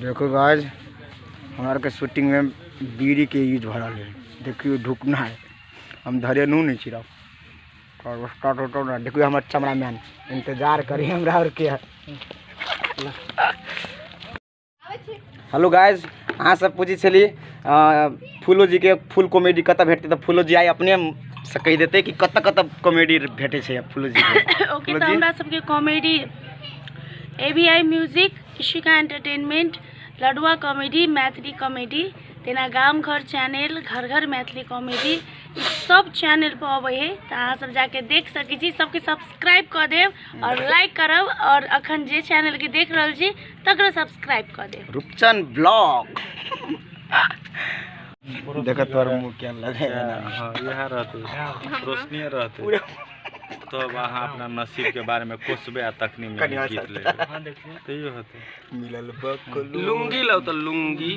देखो गाइस हमरा के शूटिंग में बीड़ी के यूज भरल है। देखियो ढुकना है, हम धरे नू नहीं छिड़ब और स्टार्ट होतो ना। देखियो हमर चमड़ा मैन इंतजार करी हमरा और के। हेलो गाइस, अहाँ सब पूछै छली फूलो जी के फुल कॉमेडी कतऽ भेटतै, तऽ फूलो जी आइ अपने से कहि देतै कि कतऽ कतऽ कॉमेडी भेटै छै फूलो जी के। ओके, तऽ हमरा सबके comedy ABI music, Ishika entertainment, Ladua comedy, Maithili comedy, तेना गाम घर चैनल, घर घर मैथिली कॉमेडी, ई सब चैनल पर अबै है, तऽ अहाँ सब जाके देख सकै छी। सबके सब्सक्राइब कऽ देब और लाइक करब, और अखन जे चैनल के देख रहल छी तकरो सब्सक्राइब कऽ देब। रूपचन ब्लॉग देखो तोर मुँह केहन लगै है ना। हाँ, इएह रहतै, रोशनीये रहतै। तब अहाँ अपना नसीब के बारे में कोसबै आ तखनी में कनिया गीत साथ। लेबै। तैयो होतै। मिलल बकलू। लुंगी लाउ तऽ लुंगी।